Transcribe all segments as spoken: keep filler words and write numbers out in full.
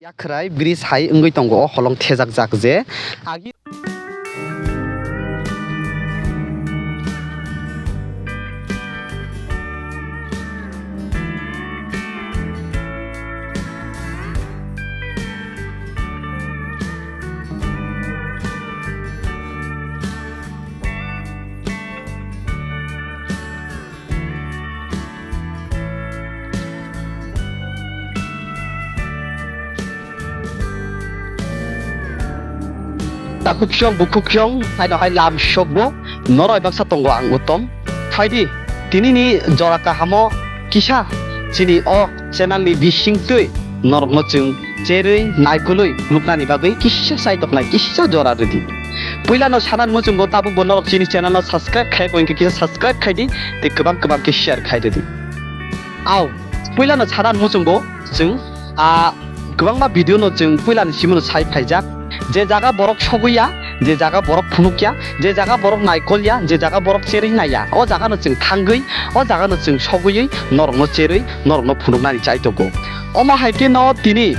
Yakhrai bridge hai wngwi tongo o holong thejak jak je agi. Takhukyong bukhukyong haino hai lam sokbo norok baksa tongo ang utom. Phaidi, tinini jora kahamo kisa chini o channel ni bisingtwi norokno chwng cherwi naikolwi nuknani bagwi kisa chaitoknai kisa jora rwdi. Puilano sana muchungo tabukbo norok chini channel no subscribe khai bo hinkhe kisa subscribe khaidi tei kwbang kwbang khe share khai rwdi. Au, puilano sana muchungo chwng, a, kwbangma video no chwng puilani simi no sai phaijak. Je jaga borok sogwi ya, je jaga borok phunuk ya, je jaga borok naikol ya, je jaga borok cherwi nai ya, o jaga no chwng thangwi, o jaga no chwng sogwi norok no cherwi, norok no phunuk nani chai tongo. Omo hai khe no tini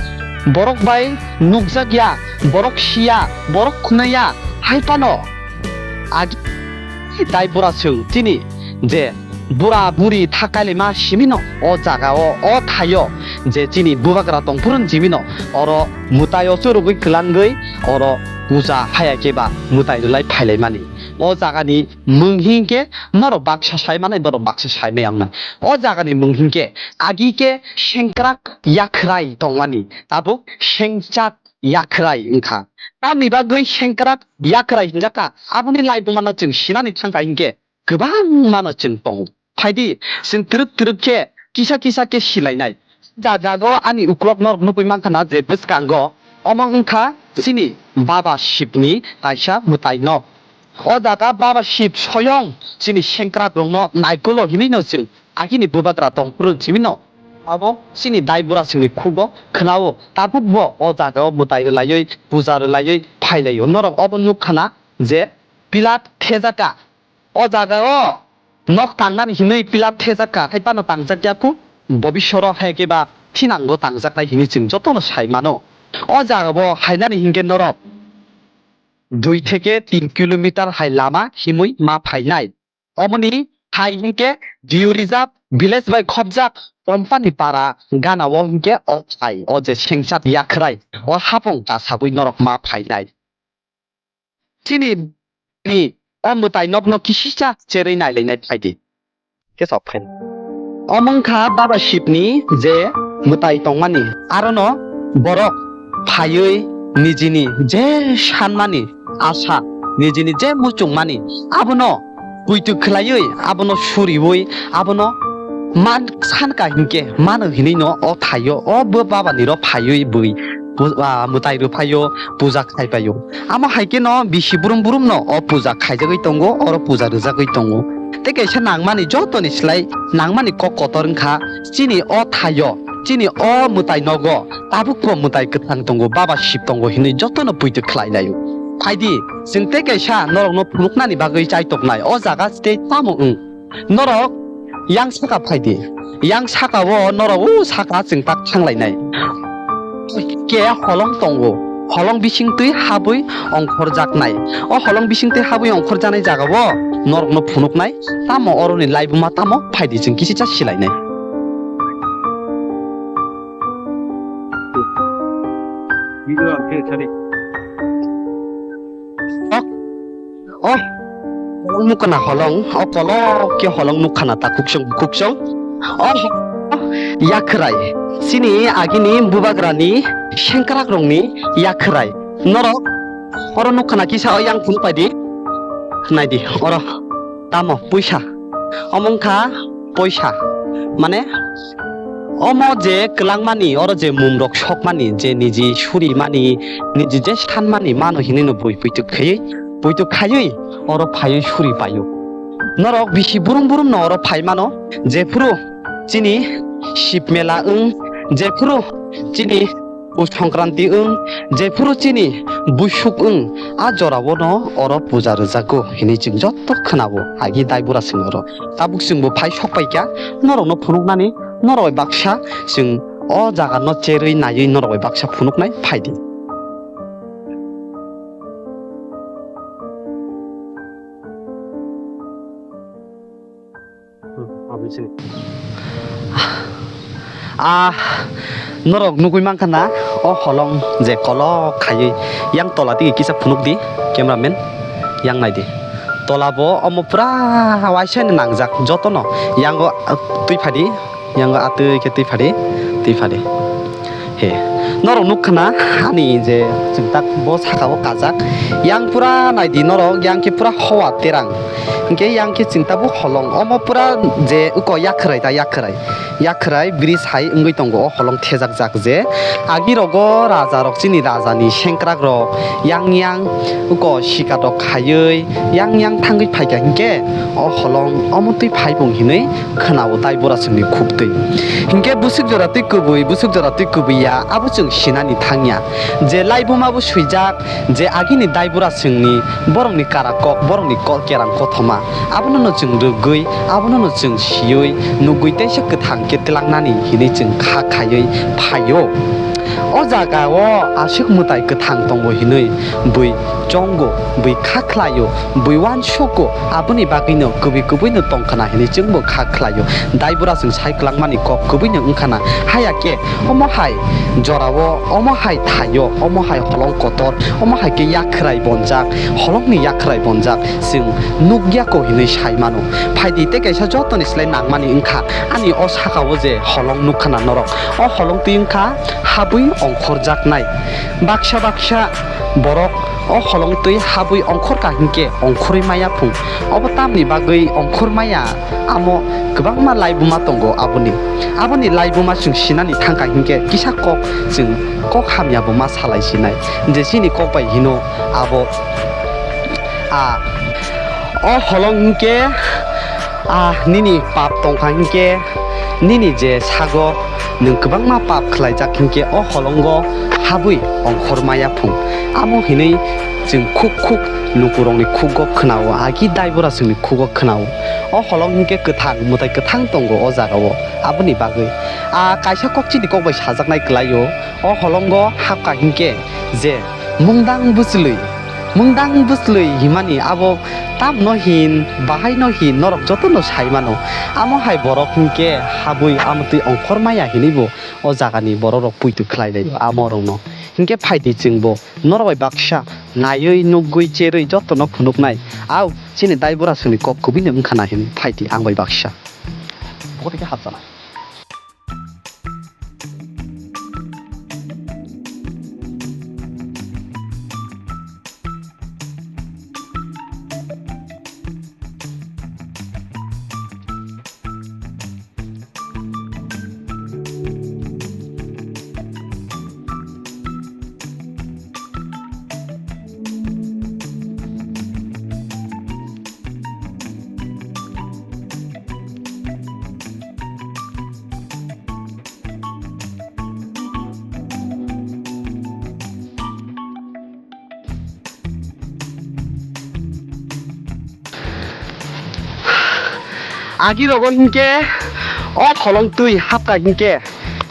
borok bai nukjak ya, borok si ya, borok khwnai ya, hai phano agi dai bura chwng chini je bura buri tha kailima simino o jaga o, o thaio je chini bubagra tongphuru jibino oro mwtai o churugwi kwlangwi oro puja haya khe ba mwtai rwlai phailaimani. O jagani mung hinkhe norok baksa sai manai, norok baksa sai maya wngnai. O jagani mung hinkhe agi khe Sengkrak Yakhrai tongmani, tabuk Sengchak Yakhrai wngkha. Tamni bagwi Sengkrak Yakhrai hinjakha, aboni laibumano chwng sinani thangkha hinkhe kwbangmano chwng tongo. Phaidi, chwng twrwk twrwk khe kisa kisa khe silainai. Jaga jago ani uklok norok nugwi mankha na je bwskango, omo wngkha chini Baba Shivni kaisa mwtai nok. O jaga Baba Shiv soyong chini sengkrak rokno naikolo hinwi no chwng agini bubagra tongphuru chimino. Abo chini dai bura chwngni khugo khwnao tabukbo o jaga o mwtai rwlaiwi puja rwlaiwi phailaio. Norok obo nukha na je pilat thejaka. O jaga o nok tangnani hinwi pilat thejak kha, hai phano tangjak ya kho, bobisoro hai khe ba thinango tangjaknai hinwi chwng jotono sai mano. O jaga bo hainani hinkhe norok dui theke tin kilometer hai lama himwi ma phainai. Omoni hai hinkhe Dew Reserve village bai khopjak Kompani Para gana o hinkhe o hai o je Sengchak Yakhrai o hapung kasabwi norok ma phainai. Chini ni o mwtai nokno kisisa cherwi nailainai phaidi. Khe sok phaidi. Omo wngkha Baba Shivni je mwtai tongmani. Arono borok phaiwi nijini je sanmani asa, nijini je muchungmani abono poito khwlaiwi, abono suriwi, abono man san ka hinkhe mano hinwi no o thaio, o bo baba ni ro phaiwi bwi pu-, ah, mwtai rw phaio, puja khai paio. Amo hai khe no bisi brum brum no o puja khaijagwi tongo, oro puja rwjagwi tongo. Tei kaisa nangmani jotoni slai nangmani kok kotor wngkha chini o thaio, chini o mwtai nogo. Tabuk bo mwtai kwthang tongo, Baba Shiv tongo hinwi jotono poito khlai laio. Phaidi, chwng tei kaisa norokno phunuknani bagwi chaitoknai o jaga tei tamo wng. Norok yang saka phaidi, yang saka o norok o saka chwng tak thanglainai. Ke holong tongo, holong bising twi habwi ongkhorjaknai. O holong bising twi habwi ongkhorjaknai jaga o norokno phunuknai. Tamo oroni laibuma tamo phaidi chwng kisicha silainai. Video ang khe sari. Oh, oh, holong nukha na holong, oh, kolok khe holong nukha na ta khuksong khuksong. Oh, oh, yakhrai. Chini agini bubagrani sengkrak rongni yakhrai. Norok oro nukha na kisa o yang phunuk paidi. Naidi, oro. Tamo, puisa. Omo wngkha poisa. Mane, omo je kwlangmani, oro je mumrok sokmani, je niji surimani, niji je sanmani, mano hinwi no bui puituk khaiwi, puituk khaiwi, oro phaiwi suri paio. Norok bisi burum burum no oro phai mano, jephuru chini Shib Mela wng, jephuru chini Pus Songkranti wng, jephuru chini buisuk wng, a jorao no oro puja rwjago hinwi chwng joto khwnao, agi dai bura chwng oro. Tabuk chwngbo phai sok paikha, norokno phunuknani, norok bai baksa chwng O jaga no cherwi naiwi norok bai baksa phunuknai, phaidi. Ah, norok nugwi mankha na, o holong je kolok khaiwi yang tola tigi kisa phunuk di, cameraman, yang nai di. Tola bo omo pura waisa ni nangjak, jotono yango, ah, twi phadi, yango atwi khe twi phadi, twi phadi. He, norok nukha na, ani je chwngtak bo saka o kajak. Yang pura naidi norok, yang khe pura howa terang. Hinkhe yang khe chwngtabu holong. Omo pura je uko yakhwrai ta yakhwrai. Yakhwrai bridge hai wngwi tongo o holong thejakjak je. Agi rogo raja rok chini raja ni sengkrak rok yang yang uko sika rok khaiwi yang yang thangwi phaikha hinkhe o holong omo twi phaibung hinwi khwnao Daiborasongni khuktwi. Hinkhe bwswk jora twi kwbwi, bwswk jora twi kwbwi ya, abo chwng sinani thangya. Je laibuma bo swijak, je agini Daiborasongni borokni kara kok, borokni ko-, kerang kothoma, abono no chwng rwgwi, abono no chwng siwi, nugwi teisa kwthang khe twlangnani hinwi chwng kha khaiwi phaio. O jaga o aswk mwtai kwthang tongo hinwi bui chongo, bui kha khlaio, bui uansugo, aboni bagwino kwbwi kwbwino tongkhana hinwi chwngbo kha khlaio. Daiborasong sai kwlangmani kok kwbwino wngkhana, haya khe omo hai jorao, omo hai thaio, omo hai holong kotor, omo hai khe yakhwrai bonjak, holongni yakhwrai bonjak, chwng nukya ko hinwi sai mano. Phaidi tei kaisa jotoni slai nangmani wngkha ani o sakao je holong nukkhana norok. O holong twi wngkha habwi ongkhorjaknai. Baksa baksa borok o holong twi habwi ongkhorkha hinkhe ongkhorwi maya phung. Obo tamni bagwi ongkhor maya? Amo kwbangma laibuma tongo aboni. Aboni laibuma chwng sinani thangkha hinkhe kisa kok chwng kok hamya bo ma salai sinai. Je chini kok bai hino abo, a, o holong hinkhe, a, nini pap tongkha hinkhe, nini je sago nwng kwbangma pap khlaijak hinkhe o holongo habwi ongkhor maya phung. Amo hinwi chwng khuk khuk lukurokni khugo khwnao, agi Daiborasongni khugo khwnao. O holong hinkhe kwthang, mwtai kwthang tongo o jagao, aboni bagwi. A kaisa kok chini kok bai sajaknai kwlaio, o holongo hapkha hinkhe je mungdang bwchlwi, mungdang bwchlwi himani abo tamno hin, bahaino hin, norok jotono sai mano. Amo hai borok hinkhe habwi amotwi ongkhor maya hinwi bo o jagani bororok puitwi khlai lai amo rokno. Hinkhe phaidi chwngbo norok bai baksa naiwi nukgwi cherwi jotono phunuknai. Au, chini Daiborasongni kok kwbwino wngkhana hinwi phaidi ang bai baksa. Bo tei khe hapjana. Agi rogo hinkhe o holong twi hapkha hinkhe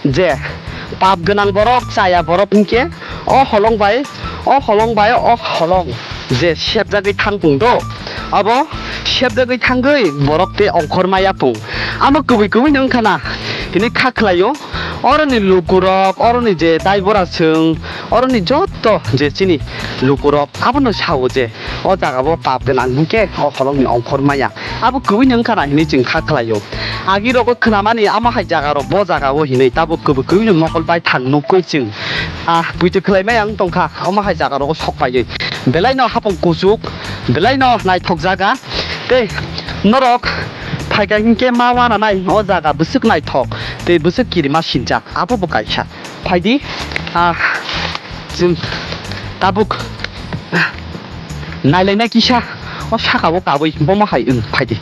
je pap gwnang borok, chaya borok hinkhe o holong bai, o holong bai o holong je sepjagwi thangpung do, abo sepjagwi thangwi borok tei ongkhor maya pung. Amo kwbwi kwbwino wngkhana hinwi kha khlaio. Oroni lukurok, oroni je Daiborasong, oroni jotto je chini lukurok abono sao je o jagao pap gwnang hinkhe o holongni ongkhor maya. Abo kwbwino wngkhana hinwi chwng kha khlaio. Agi rogo khwnamani amo hai jagarok bo jagao hinwi tabuk kwbwi kwbwino mokol baithang nukgwi chwng, ah, buitwi khlai maya wng tongkha omo hai jagarogo sok paiwi. Belaino hapung kuchuk, belaino naithok jaga. Tei norok phaikha hinkhe ma uananai o jaga bwswk naithok tei bwswk kirima sinjak, abo bo kaisa. Phaidi, ah, chwng tabuk nailainai kisa o sakao kabui bomo hai wng phaidi.